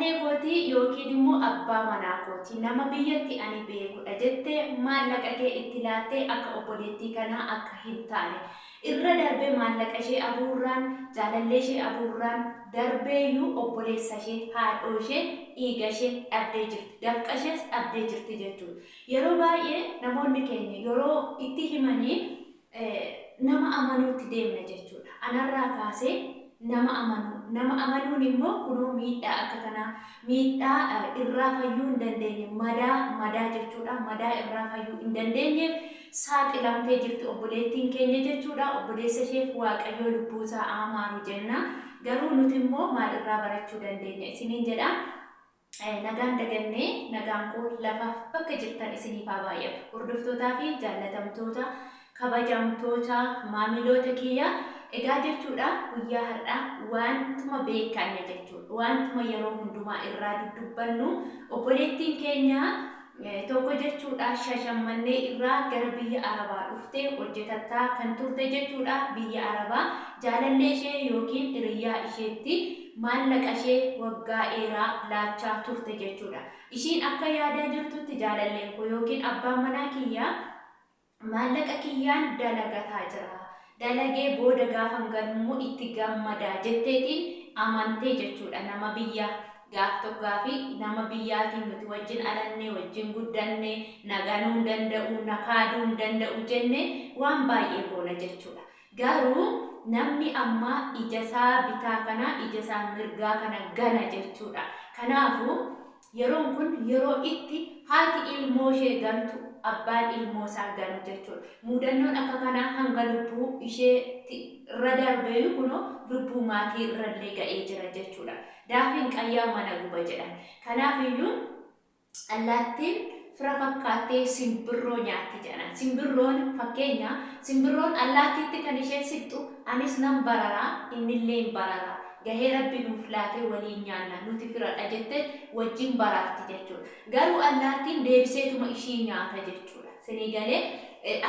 Jaalallee kooti yookiin immoo abbaa manaa kooti nama biyyatti ani beekudha jettee maallaqa kee itti laattee akka obboleettii kanaa akka hin taane irra darbee maallaqa ishee abuurraan jaalallee ishee abuurraan darbeeyyuu obboleessa ishee haadhoo ishee dhiiga ishee dhabdee jirti dafqa ishees dhabdee jirti jechuudha. Yeroo baay'ee namoonni keenya yeroo itti himanii nama amanuutti deemna jechuudha. Anarraa kaasee nama amanuu. Nama amanuun immoo kunoo miidhaa akka kanaa miidhaa irraa fayyuu hin dandeenye madaa madaa jechuudha. Madaa irraa fayyuu hin dandeenyeef saaxilamtee jirti obboleettiin keenya jechuudha. Obboleessa isheef Waaqayyoo lubbuusaa haa maaru jenna. Garuu nuti immoo maal irraa barachuu dandeenya isiniin jedha. Nagaan dagannee nagaan koo lafaaf bakka jirtan isiniif haa baay'atu. Hordoftootaa fi jaallatamtoota, kabajamtoota, maamiloota kiyya egaa jechuudha guyyaa har'aa waantuma beekanne jechuudha. Waantuma yeroo hundumaa irraa duddubbannu obboleettiin keenya tokko jechuudha Shashammannee irraa gara biyya Arabaa dhuftee hojjetattaa kan turte jechuudha. Biyya Arabaa jaalallee ishee yookiin hiriyyaa isheetti maallaqa ishee waggaa dheeraa laachaa turte jechuudha. Ishiin akka yaadaa jirtutti jaalalleen koo yookiin abbaan manaa kiyya Maallaqa kiyyaan dalagataa jira. Dalagee booda gaafan galummoo itti gammada jetteetiin amantee jechuudha. Nama biyya gaaf tokko gaafii nama biyyaatiin nuti wajjin alannee wajjin guddanne na ganuu hin danda'u, na kaaduu hin danda'u jennee waan baay'ee goona jechuudha. Garuu namni ammaa ijasaa bitaa kana ijasaa mirgaa kana gana jechuudha. Kanaafuu yeroon kun yeroo itti haati ilmoo ishee gantu abbaan ilmoo isaa ganu jechuudha. Muudannoon akka kanaa hanga lubbuu isheetti irra darbeeyu kunoo lubbuu maatii irrallee ga'ee jira jechuudha. Daafiin qayyaa mana guba jedhan. Kanaafiyyuu Allaattiin fira fakkaattee simbirroo nyaatti jedhan. Simbirroon fakkeenya, simbirroon allaattiitti kan isheen siqxu anis nan barara, innillee hin barara. Gahee Rabbi nuuf laate waliin nyaanna, nuti firadha jetteet wajjin bararti jechuudha. Garuu allaattiin deebiseetuma ishii nyaata jechuudha. Sinii galee?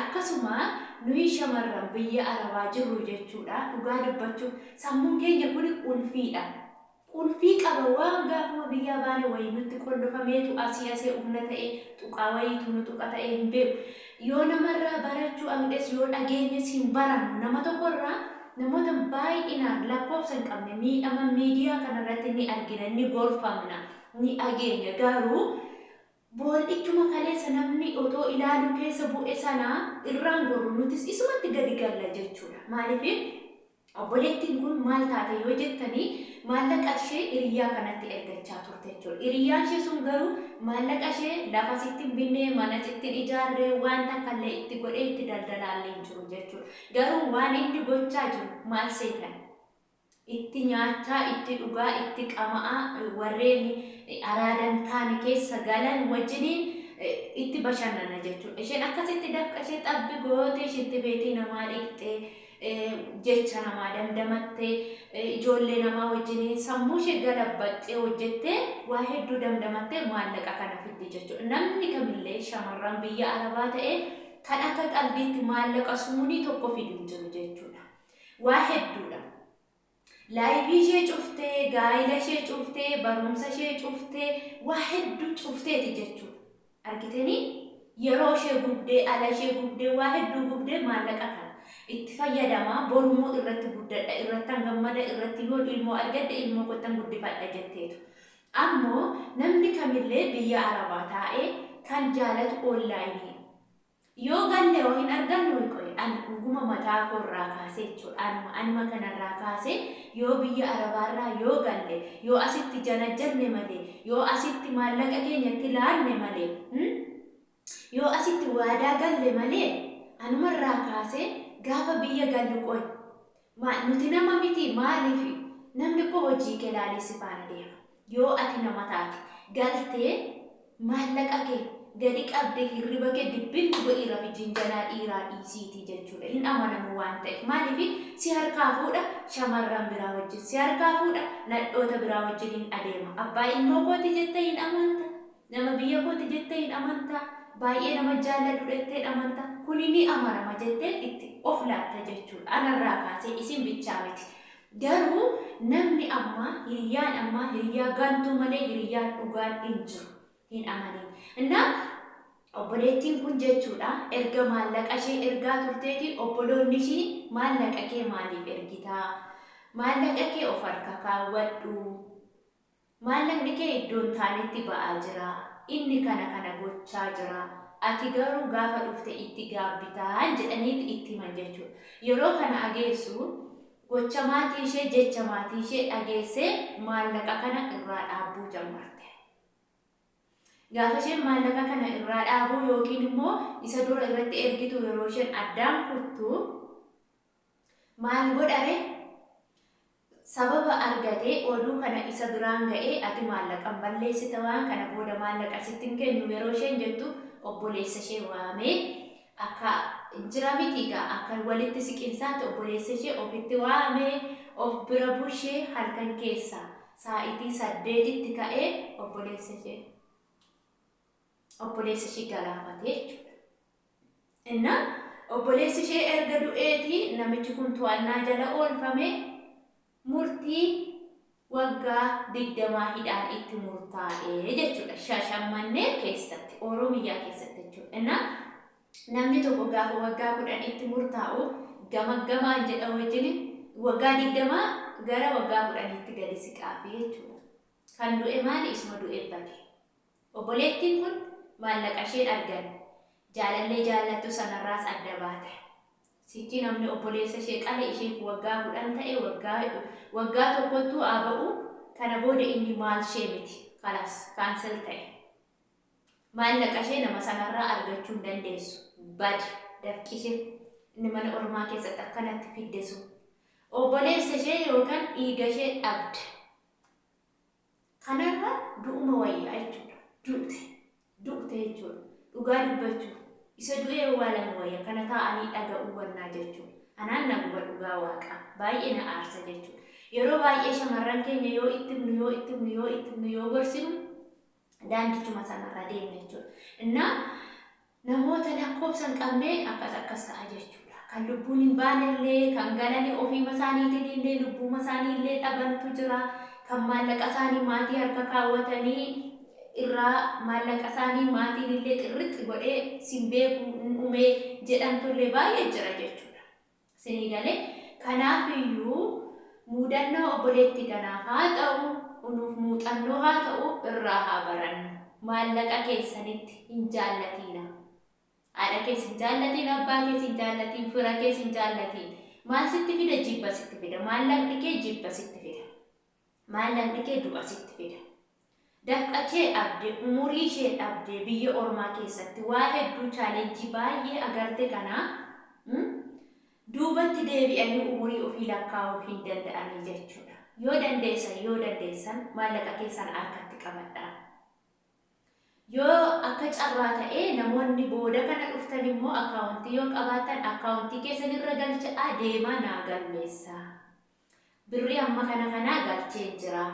Akkasuma nuyi shamarran biyya Arabaa jirru jechuudha. Dhugaa dubbachuuf sammuun keenya kuni qulfiidha. Qulfii qaba waan gaafuma biyyaa baane wayii nutti qollofameetu asii asee ufna ta'e tuqaa wayiitu nu tuqa ta'ee hin beeku. Yoo namarraa barachuu agdes yoo dhageenyes hin barannu. Nama tokkorraa namoota baay'inaan lakkoofsa hin qabne miidhaman miidiyaa kanarratti ni argina, ni gorfamna, ni dhageenya. Garuu bool'ichuma kaleessa namni otoo ilaaluu keessa bu'e sana irraan gorru nutis isumatti gadi galla jechuudha. Maaliif Obboleettiin kun maal taate yoo jettani maallaqa ishee hiriyyaa kanatti ergachaa turte jechuudha. Hiriyyaan ishee sun garuu maallaqa ishee lafa sitti hin binne, mana sitti hin ijaarre, waan takka illee itti godhee itti daldalaallee hin jiru jechuudha. Garuu waan inni gochaa jiru maal seetan? Itti nyaachaa, itti dhugaa, itti qama'aa warreen araada hin taane keessa galan wajjiniin itti bashannana jechuudha. Isheen akkasitti dafqa ishee xabbi gootee shinti beetii namaa dhiqxee jecha namaa damdamattee ijoollee namaa wajjiniin sammuu ishee galabbaxxee hojjettee waa hedduu damdamattee maallaqa kana fiddi jechuudha. Namni kamillee shamarran biyya Arabaa ta'e kan akka qalbiitti maallaqa sumunii tokko fidu hin jiru jechuudha. Waa hedduudha. Laayivii ishee cuftee, gaa'ila ishee cuftee, barumsa ishee cuftee, waa hedduu cufteeti jechuudha. Argitanii? Yeroo ishee gubdee, ala ishee gubdee, waa hedduu gubdee maallaqa kana itti fayyadamaa borummoo irratti guddadha, irrattan gammada, irratti yoon ilmoo argadhe ilmoo kottan guddifadha jetteetu. Ammoo namni kamillee biyya Arabaa taa'ee kan jaalatu onlaayinii. Yoo galle hoo hin argannuuyi qoyi ani dhuguma mataa koo irraa kaasee jechuudha anuma anuma kana irraa kaasee yoo biyya arabaa irraa yoo galle yoo asitti janajjanne malee yoo asitti maallaqa keenya itti laanne malee yoo asitti waadaa galle malee anuma irraa kaasee gaafa biyya gallu qoyi Maal nuti nama mitii maaliif namni koo hojii kee laalee si faana deema yoo ati nama taate galtee maallaqa kee gadi qabdee hirriba kee dibbinni godhii rafi jinjanaa dhiiraa dhiisiitii jechuudha hin amanamu waan ta'eef maaliif si harkaa fuudha shamarran biraa wajjin si harkaa fuudha nadhoota biraa wajjiniin adeema abbaa ilmoo kooti jettee hin amanta Nama biyya kooti jettee hin amanta, baay'ee nama jaalladhudha jettee hin amanta, kuni ni amanama jettee itti of laatta jechuudha. Anarraa kaasee isin bichaa miti. Garuu namni ammaa hiriyyaan ammaa hiriyyaa gantuu malee hiriyyaan dhugaan hin jiru. Hin amaniin. Innaa obboleettiin kun jechuudha erga maallaqa ishee ergaa turteeti obboloonni ishii maallaqa kee maaliif ergitaa? Maallaqa kee of harka kaawwadhu. Maallaqni kee iddoo hin taanetti ba'aa jira. Inni kana kana gochaa jira. Ati garuu gaafa dhufte itti gaabbitaan jedhaniiti itti himan jechuudha. Yeroo kana ageessu gocha maatii ishee jecha maatii ishee dhageessee maallaqa kana irraa dhaabbuu jammarte. Gaafa isheen maallaqa kana irraa dhaabuu yookiin immoo isa dura irratti ergitu yeroo isheen addaan kuttu maal godhare sababa argatee oduu kana isa biraan ga'ee ati maallaqan balleessita waan kana booda maallaqa sitti hin kennu yeroo isheen jettu obboleessa ishee waamee akka jira miti egaa akka walitti siqinsaatti obboleessa ishee ofitti waamee of bira bushee halkan keessaa saa'itii 8tti ka'ee obboleessa ishee obboleessa ishee galaafate jechuudha. Inna obboleessi ishee erga du'eeti namichi kun to'annaa jala oolfame murtii waggaa 20 hidhaan itti murtaa'e jechuudha. Shashammannee keessatti Oromiyyaa keessatti jechuudha. Inna namni tokko gaafa waggaa 10 itti murtaa'u gamaggamaan jedha wajjin waggaa 20 gara waggaa 10tti gadi siqaafi jechuudha. Kan du'e maali isuma du'e bade. Obboleettiin kun maallaqa isheen arganne jaalallee jaallattu sanarraas adda baate. Sichi namni obboleessa ishee qale isheef waggaa 10 ta'e waggaa waggaa tokkottuu haa ba'u kana booda inni maal ishee miti kalaas kaansel ta'e. Maallaqa ishee nama sanarraa argachuu hin dandeessu. Bade dafqi ishee inni mana ormaa keessatti akkanatti fidde sun. Obboleessa ishee yookaan dhiiga ishee dhabde. Kanarra du'uma wayyaa jechuudha. Du'te. Du'te jechuudha. Dhugaa dubbachuuf isa du'ee owwaalame wayya kana taa'anii dhaga'uu wannaa jechuudha. Anaan na guba dhugaa waaqaa. Baay'ee na aarsa jechuudha. Yeroo baay'ee shamarran keenya yoo itti himnu yoo itti himnu yoo itti himnu yoo gorsinu daandichuma sanarra deemna jechuudha. Innaa namoota lakkoofsa hin qabne akkas akkas ta'a jechuudha. Kan lubbuun hin baane illee, kan galanii ofiima isaaniitiin illee lubbuuma isaanii illee dhabantu jira. Kan maallaqa isaanii maatii harka kaawwatanii irraa maallaqa isaanii maatiin illee xirrixxi godhee sin beeku hin dhumee jedhantu illee baay'ee jira jechuudha. Sinii galee kanaaf iyyuu muudannoo obboleetti kanaaf haa ta'u unuuf muuxannoo haa ta'u irraa haa barannu. Maallaqa keessanitti hin jaallatiina. Haadha kees hin jaallatiin, abbaa kees hin jaallatiin, fira kees hin jaallatiin. Maal sitti fida? Jibba sitti fida. Maallaqni kee jibba sitti fida. Maallaqni kee du'a sitti fida. Dafqa kee dhabde, umurii ishee dhabde biyya ormaa keessatti waa hedduu chaalenjii baay'ee agarte kana duubatti deebi'anii umurii ofii lakkaa'uu hin danda'anii jechuudha. Yoo dandeessan yoo dandeessan maallaqa keessan harkatti qabadhaa. Yoo akka carraa ta'ee namoonni booda kana dhuftan immoo akkaawuntii yoo qabaattan akkaawuntii keessan irra galcha'aa deemaa naa galmeessaa. Birrii hamma kana kanaa galcheen jira.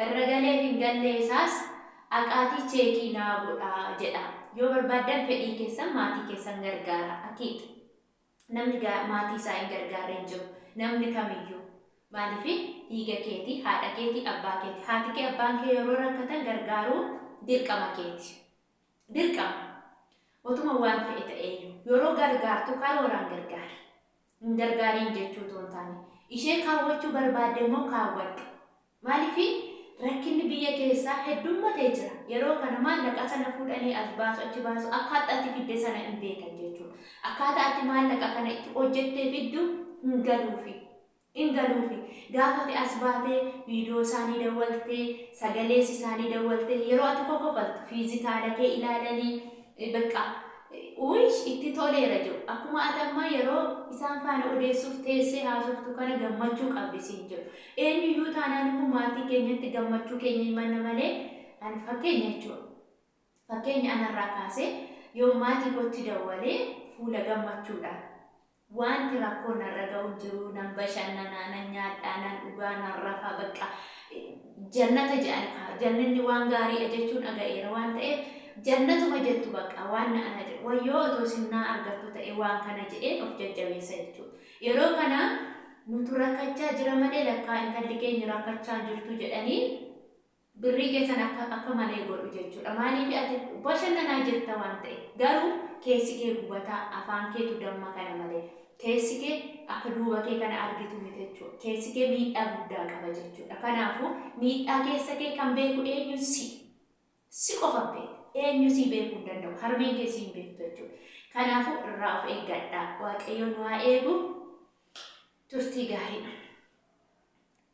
Irra galeef hin gallee isaas aqaatii cheekii naa godhaa jedhaa. Yoo barbaaddan fedhii keessan maatii keessan gargaaraa. Akiid. Namni maatii isaa hin gargaarre hin jiru. Namni kamiyyuu. Maaliif dhiiga keeti, haadha keeti, abbaa keeti. Haati kee abbaan kee yeroo rakkatan gargaaruu dirqama keeti. Dirqama. Otuma waan fe'e ta'eeyyuu. Yeroo gargaartu karooraan gargaari. Hin gargaariin jechuu otoo hin taane. Ishee kaawwachuu barbaadde immoo kaawwadhu. Maaliif rakkinni biyya keessaa heddummatee jira. Yeroo kana maallaqa sana fuudhanii as baasu achi baasu akkaataa ati fidde sana hin beekan jechuudha. Akkaataa ati maallaqa kana itti hojjettee fiddu hin galuufi. Hin galuufi. Gaafa ati as baatee viidiyoo isaanii dawwaltee sagalees isaanii dawwaltee yeroo ati kokofaltu fiizikaala kee ilaalanii bakka uy itti toleera jedhu. Akkuma ati amma yeroo isaan faana odeessuuf teessee haasoftu kana gammachuu qabdi siin jedhu. Eenyuyyuu taanaan immoo maatii keenyatti gammachuu keenya himanna malee ani fakkeenya jechuudha. Fakkeenya anarraa kaasee yoo maatii kootti dawwalee fuula gammachuudhaan wanti rakkoon narra ga'u hin jiru, nan bashannana, nan nyaadhaa, nan dhugaa, nan rafaa, bakka jannata jedhan kaa jannanni waan gaariidha jechuun dhaga'eera waan ta'eef jannatuma jettu bakka waan na ana jedhu wayyoo otoo sinnaa argattu ta'e waan kana jedheen of jajjabeessa jechuudha. Yeroo kana Nutu rakkachaa jira malee lakkaa intalli keenya rakkachaa hin jirtu jedhanii birrii keessan akka akka malee godhu jechuudha. Maaliif ati bashannanaa jirta waan ta'e. Garuu keessi kee gubataa afaan keetu damma kana malee. Keessi kee akka duuba kee kana argitu miti jechuudha. Keessi kee miidhaa guddaa qaba jechuudha. Kanaafuu miidhaa keessa kee kan beeku eenyu si. Si qofa beeka. Eenyu sii beekuu hin danda'u. Harmeen kee sii hin beektu jechuudha. Kanaafuu irraa of eeggadhaa. Waaqayyo nu haa eegu. Turtii gaarii.